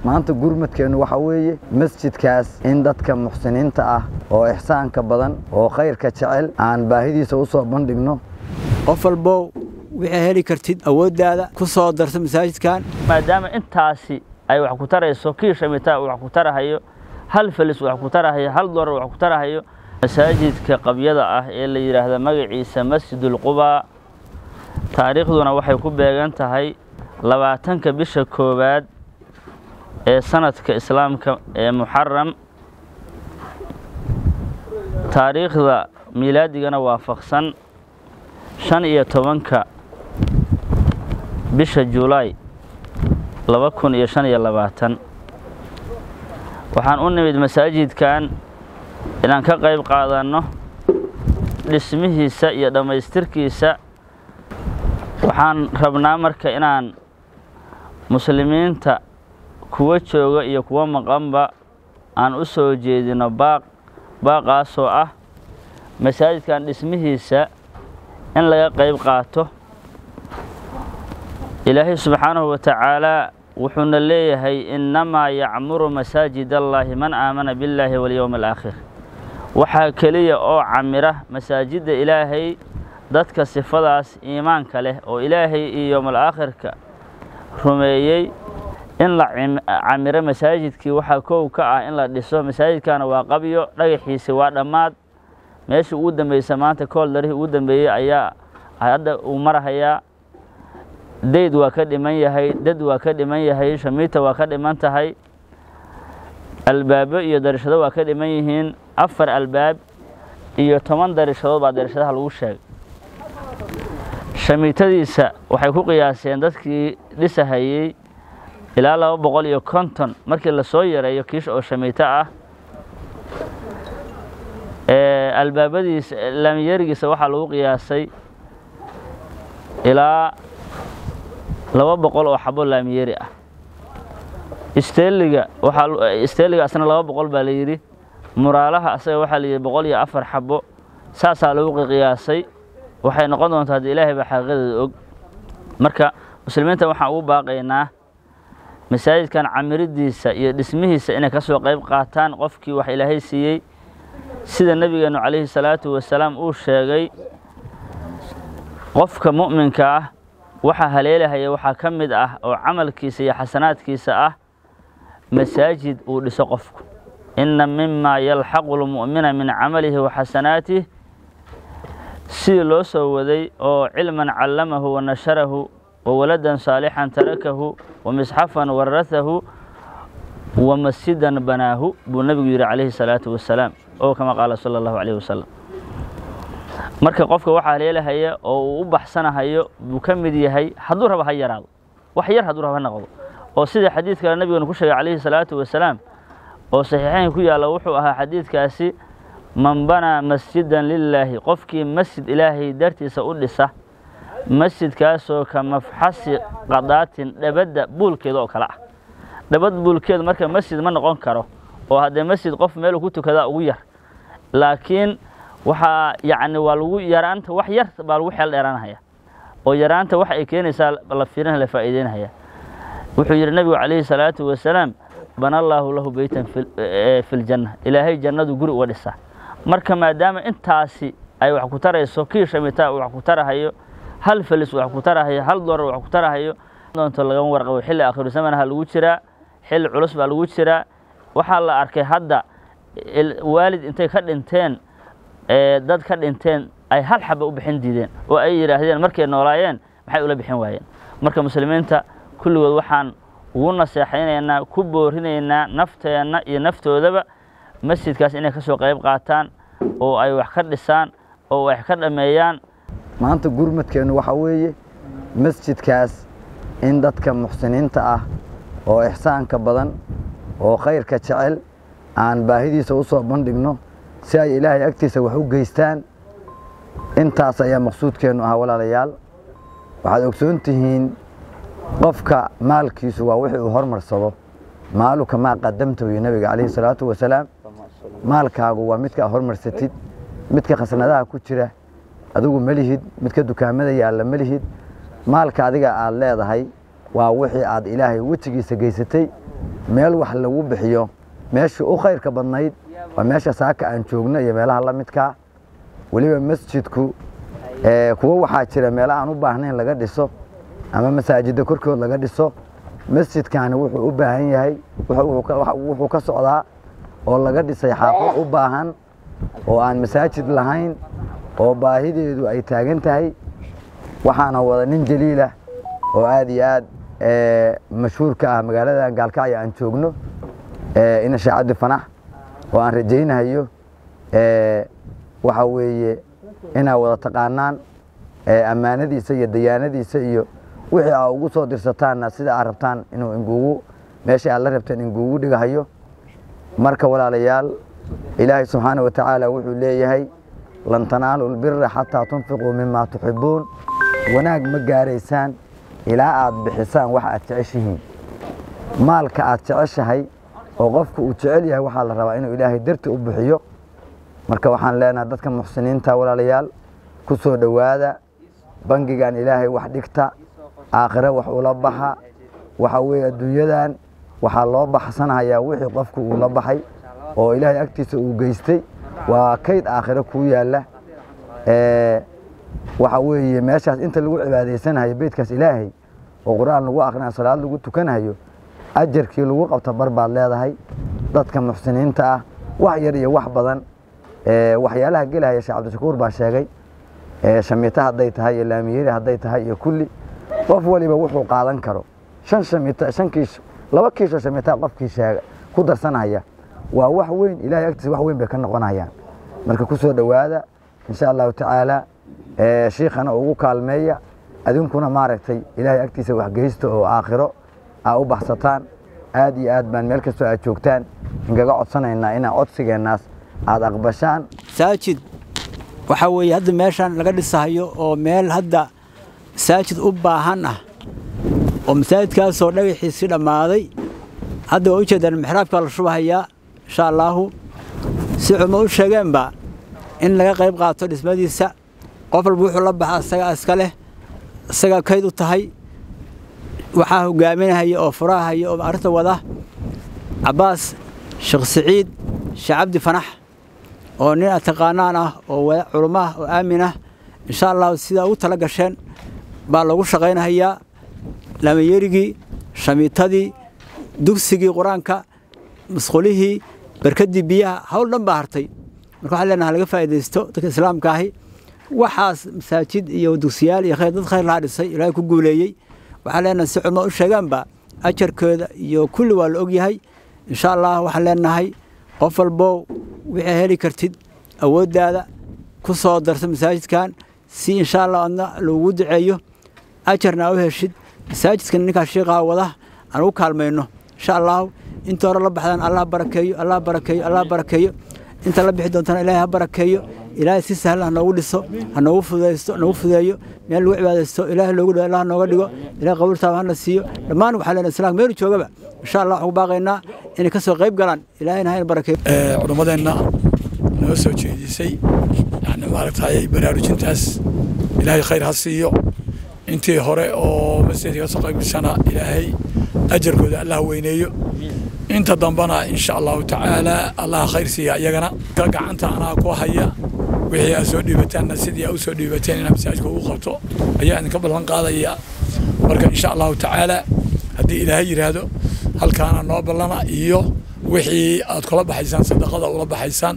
Maanta gurmadkeennu waxaa weeye masjidkaas in dadka muxsiniinta ah oo ixsaanka badan oo khayrka jecel aan baahidiisa u soo bandhigno. Qof walbow wixii heli kartid awooddaada ku soo darso masaajidkan. Maadaama intaasi ay wax ku tarayso, kii shamitaa uu wax ku tarahayo, hal falis wax ku tarahayo, $1 wax ku tarahayo. Masaajidka qabyada ah ee la yidhaahda magaciisa Masjidul Qubaa, taariikhduna waxay ku beegan tahay 20-ka bisha koowaad ee sanadka Islaamka ee Muxaram, taariikhda miilaadigana waafaqsan 15-ka bisha Julaay 2025. Waxaan u nimid masaajidkan inaan ka qayb qaadanno dhismihiisa iyo dhammaystirkiisa. Waxaan rabnaa marka inaan muslimiinta kuwa jooga iyo kuwa maqanba aan u soo jeedino baaq, baaqaasoo ah masaajidkan dhismihiisa in laga qayb qaato. Ilaahay subxaanahu wa tacaalaa wuxuuna leeyahay: innamaa yacmuru masaajid allaahi man aamana billaahi walyowmi alaakhir. Waxaa keliya oo camira masaajidda Ilaahay dadka sifadaas iimaanka leh oo Ilaahay iyo yowmal aakhirka rumeeyey. In la camiro masaajidkii waxaa kow ka ah in la dhiso masaajidkana. Waa qabyo, dhagaxiisi waa dhammaad, meeshii ugu dambaysa maanta kool darihii ugu dambeeyey ayaa hadda uu marahayaa. Dayd waa ka dhiman yahay, dad waa ka dhiman yahay, shamiita waa ka dhiman tahay, albaabo iyo darishado waa ka dhiman yihiin. 4 albaab iyo 10 darishadood baa darishadaha lagu sheegay. Shamiitadiisa waxay ku qiyaaseen dadkii dhisahayey ilaa 250 markii lasoo yareeyo kiish oo shamiito ah. Albaabadiisa, laamiyerigiisa waxaa lagu qiyaasay ilaa 200 oo xabo laamiyeri ah. Isteeliga waxaa, isteeliga asna 200 baa la yidhi. Muraalaha asaga waxaa la yidhi 104 xabo. Saasaa lagu qiyaasay. Waxay noqon doontaa haddii Ilaahay baa xaqiiqadeeda og. Marka muslimiinta waxaan ugu baaqaynaa masaajidkan camiridiisa iyo dhismihiisa inay ka soo qayb qaataan, qofkii wax Ilaahay siiyey, sida Nebigeennu calayhi salaatu wasalaam uu sheegay: qofka mu'minka ah waxaa haleelahaya waxaa ka mid ah oo camalkiisa iyo xasanaadkiisa ah masaajid uu dhiso qofku. Inna mimaa yalxaqu lmu'mina min camalihi wa xasanaatih, sidii loo soo waday oo cilman callamahu wa nasharahu wa waladan saalixan tarakahu wa misxafan warahahu wa masjidan banaahu, buu Nebigu yidhi calayhi salaatu wasalaam, oo kama qaala sala Allahu calayhi wasalam. Marka qofka waxaa haleelahaya oo uu u baxsanahayo buu ka mid yahay, hadduu rabo ha yaraado, wax yar hadduu rabo ha noqdo. Oo sida xadiid kale Nabigeenu ku sheegay calayhi salaatu wasalaam oo saxiixayn ku yaalla, wuxuu ahaa xadiidkaasi: man banaa masjidan lilaahi, qofkii masjid Ilaahay dartiisa u dhisa, masjidkaasoo ka mafxasi qadaatin, dhabadda buulkeeda oo kale ah. Dhabad buulkeedu marka masjid ma noqon karo, oo haddee masjid qof meeluu ku tukadaa ugu yar, laakiin waxaa yacni waa lagu yaraanta, wax yar baa lagu xeel dheeraanhaya oo yaraanta waxa ay keenaysaa la fiirinaya, la faa'iideynaya. Wuxuu yidhi Nebigu calayhi salaatu wasalaam: bana allaahu lahu beytan fi ljanna. Ilaahay jannadu guri uga dhisaa. Marka maadaama intaasi ay wax ku tarayso, kii shamitaa uu wax ku tarahayo, hal falis wax ku tarahayo, $1 wax ku tarahayo, doonto lagama warqabo. Xilli akhiru zamanaha lagu jiraa, xilli culus baa lagu jiraa. Waxaa la arkay hadda waalid intay ka dhinteen, dad ka dhinteen, ay hal xaba u bixin diideen oo ay yidhaahdeen markay noolaayeen maxay ula bixin waayeen. Marka muslimiinta kulligood waxaan ugu naseexaynaynaa, ku boorinaynaa nafteenna iyo naftoodaba masjidkaas inay ka soo qayb qaataan oo ay wax ka dhisaan oo wax ka dhammeeyaan. Maanta gurmadkeennu waxaa weeye masjidkaas in dadka muxsiniinta ah oo ixsaanka badan oo khayrka jecel aan baahidiisa u soo bandhigno si ay Ilaahay agtiisa wax u geystaan. Intaas ayaa maqsuudkeennu ahaa. Walaalayaal, waxaad ogsoon tihiin qofka maalkiisu waa wixii uu hormarsado. Maaluka maa qadamta, wiyo Nabiga calayhi salaatu wasalaam. Maalkaagu waa midka aad hormarsatid. Midka khasnadaha ku jira adigu ma lihid, midka dukaamada yaalla ma lihid. Maalka adiga aad leedahay waa wixii aad Ilaahay wejigiisa geysatay. Meel wax lagu bixiyo meeshii u khayrka badnayd waa meesha saaka aan joogno iyo meelaha la midkaa. Weliba masjidku kuwo waxaa jira meelo aan u baahnayn laga dhiso ama masaajidda korkood laga dhiso. Masjidkani wuxuu u baahan yahay, wuxuu ka socdaa oo laga dhisay xaafad u baahan oo aan masaajid lahayn oo baahideedu ay taagan tahay. Waxaana wada nin jaliilah oo aad iyo aad mashhuurka ah magaalada Gaalkacyo aan joogno, ina Sheekh Cabdi Fanax, oo aan rajaynahayo waxa weeye inaa wada taqaanaan ammaanadiisa iyo dayaanadiisa iyo wixii aa ugu soo dirsataanna sida aad rabtaan inuu ingugu meesha aad la rabteen ingugu dhigahayo. Marka walaalayaal, Ilaahay subxaana wa tacaala wuxuu leeyahay lan tanaalu lbira xataa tunfiquu mima tuxibuun. Wanaag ma gaaraysaan ilaa aad bixisaan wax aad jeceshihiin. Maalka aad jeceshahay oo qofku uu jecel yahay waxaa la rabaa inuu Ilaahay darti u bixiyo. Marka waxaan leenahay dadka muxsiniinta, walaalayaal, ku soo dhowaada bangigan Ilaahay, wax dhigta, aakhire wax ula baxa. Waxa weeye adduunyadan waxaa loo baxsanayaa wixii qofku uu la baxay oo Ilaahay agtiisa uu geystay, waa kayd aakhire kuu yaalla. Waxa weeye meeshaas inta lagu cibaadaysanayo beydkaas Ilaahay oo Qur-aan lagu akhrinayo, salaad lagu tukanayo, ajarkii lagu qabto bar baad leedahay. Dadka muxsiniinta ah wax yar iyo wax badan waxyaalaha gelahaya Sheekh Cabdishakuur baa sheegay, shamiita hadday tahay iyo laamiyeri hadday tahay iyo kulli qof waliba wuxuu qaadan karo. 5 shamiita, 5 kiish, 2 kiishoo shamiitaa qofkii sheega ku darsanaya waa wax weyn, Ilaahay agtiisa wax weyn bay ka noqonayaan. Marka ku soo dhowaada insha Allahu tacaala, shiikhana ugu kaalmeeya, adinkuna maaragtay Ilaahay agtiisa wax geysta oo aakhiro aa u baxsataan. Aad iyo aad baan meel kastoo aad joogtaan inkaga codsanaynaa inaa codsigeennaas aad aqbashaan. Masaajid waxaa weeye hadda meeshaan laga dhisahayo oo meel hadda masaajid u baahan ah oo masaajidkaasoo dhagaxiisii dhammaaday. Hadda waa u jeedaan mixraabkaa la shubahayaa insha Allaahu. Si culmo u sheegeenba in laga qayb qaato dhismadiisa, qof walba wuxuu la baxa isagaa iska leh, isagaa kayd u tahay. Waxaa hogaaminahaya oo furahaya oo arrinta wada Cabbaas Sheekh Siciid Sheekh Cabdi Fanax oo nin aad taqaanaan ah oo culmo ah oo aamin ah. Insha Allahu sidaa ugu tala gasheen baa lagu shaqaynayaa lamayerigii, shamiitadii, dugsigii qur-aanka, masqulihii, barkadii biyaha, hawl dhan baa hartay. Marka waxaan leenahay laga faa'iidaysto dadka islaamka ahi. Waxaas masaajid iyo dugsiyaal iyo khayr dad khayr lahaa dhisay, Ilaahay ku guuleeyey. Waxaan leenahay si culmo u sheegaanba ajarkooda iyo kulli waa la ogyahay. Insha Allah waxaan leenahay qof walbow wixii heli kartid awooddaada ku soo darso masaajidkan si insha Allah adna lagugu duceeyo, ajarna aa u heshid. Masaajidkan ninkaas shiiqaa wada aan ugu kaalmayno insha Allah. Inta hore la baxdaan Allah barakeeyo, Allah barakeeyo, Allah barakeeyo. Inta la bixi doontana Ilaahay ha barakeeyo. Ilaahay si sahlan ha noogu dhiso, ha noogu fududeysto, noogu fududeeyo meel lagu cibaadaysto, Ilaahay loogu dhawo, Allah nooga dhigo, Ilaahay qabuultaaba hana siiyo. Dhammaan waxaa leenahay islaamka meel joogaba insha Allah waxaan ku baaqaynaa inay ka soo qayb galaan, Ilaahayna ha ina barakeeyo. Culimmadeenna noo soo jeedisay yani maaragtay baraarujintaas, Ilaahay khayr ha siiyo. Intii hore oo masjidka ka soo qayb gashana Ilaahay ajarkooda Allah weyneeyo, inta dambana insha Allahu tacaala Allah khayr siiya iyagana. Gacanta anaa ku haya wixii aad soo dhiibataanna sidii aad u soo dhiibateen inaa masaajidka ugu qabto ayaa idinka ballan qaadaya. Marka insha Allahu tacaala haddii Ilaahay yidhaahdo halkaana noo ballana iyo wixii aad kula baxaysaan sadaqada ula baxaysaan.